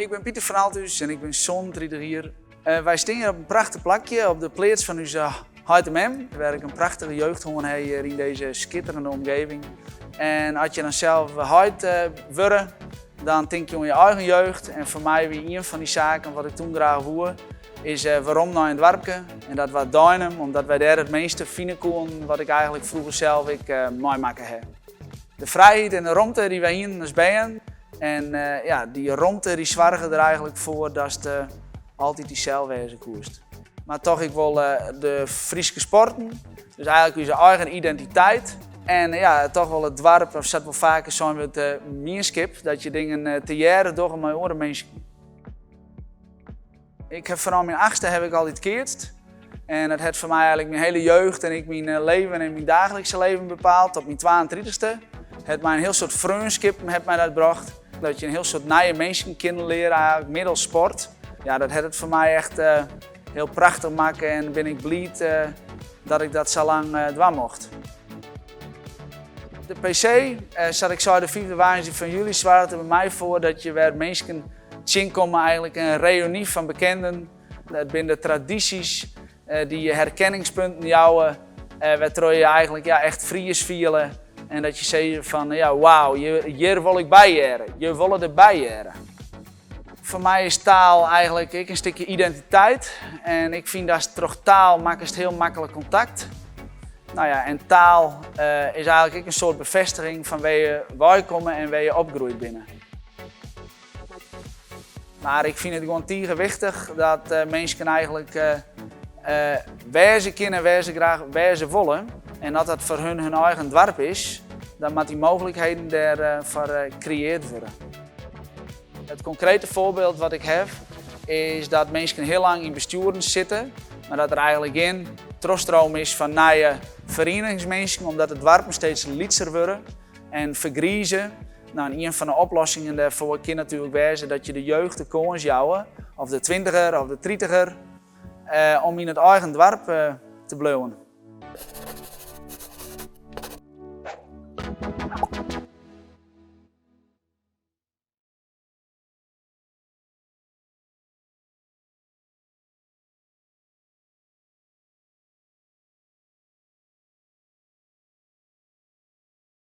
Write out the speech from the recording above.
Ik bin Pieter van Althuis en ik bin 37 jier. Wy stean hjir op in prachtich plakje op de pleats fan ús heit en mem, wêr ik in prachtige jeugd hân ha hjir yn dizze skitterende omgeving. En as je dan sels heit wurde, dan tink je oan je eigen jeugd. En foar my wie ien fan dy saken wat ik toen graach woe, is werom nei in doarpke. En dat waard Deinum, omdat wy dêr it measte fine koenen wat ik eigentlik froeger sels ek meimakke ha. De frijheid en de romte dy't wy hienen as bern. En ja, dy romte dy soarge der eigentlik foar datst altyd dysels wêze koest. Mar toch ek wol de Fryske sporten, dus eigentlik ús eigen identiteit. En ja, toch wol it doarp, of sa't wol faker sein wurdt, de mienskip, dat je dingen tegearre dogge mei oare minsken. Ik ha fanôf myn achtste haw ik altyd keatst. En dat hat foar my eigentlik myn hiele jeugd en ek myn leven en myn daaglikse leven bepaald. Tot myn twaentritichste. Hat my in hiel soad freonskippen hat my dat brocht. Dat je in hiel soad nije minsken kennen leare eigentlik middels sport. Ja, dat hat it foar my echt hiel prachtich makke en bin ik bliid dat ik dat sa lang dwaan mocht. De PC, sa't ik sei de fyfde woansdei fan july, soarget der by my foar dat je wer minsken tsjinkomme, eigentlik in reüny fan bekenden. Dat binne de tradysjes dy't je herkenningspunten jouwe, wêrtroch je je eigentlik ja, echt Fries fiele en dat je sizze fan ja, wauw, hjir wol ik by hearre, je wolle derby hearre. Foar my is taal eigentlik ek in stikje identiteit en ik fyn datst troch taal makkest hiel maklik kontakt. No ja, en taal is eigentlik ek in soart befêstiging fan wêr je weikomme en wêr je opgroeid binne. Mar ik fyn it gewoan tige wichtich dat minsken eigentlik wêze kinne wêr se graach wêze wolle. En as dat foar hun hun eigen doarp is, dan moat dy mooglikheden dêrfoar kreëard wurde. It konkrete foarbyld wat ik haw is dat minsken hiel lang yn bestjoeren sitte, mar dat der eigentlik gjin trochstroom is fan nije ferieningsminsken omdat de doarpen steeds lytser wurde en fergrize. No, en ien fan de oplossingen dêrfoar kin natuerlik wêze dat je de jeugd de kâns jouwe, of de twintiger of de tritiger, om yn it eigen doarp te bliuwen.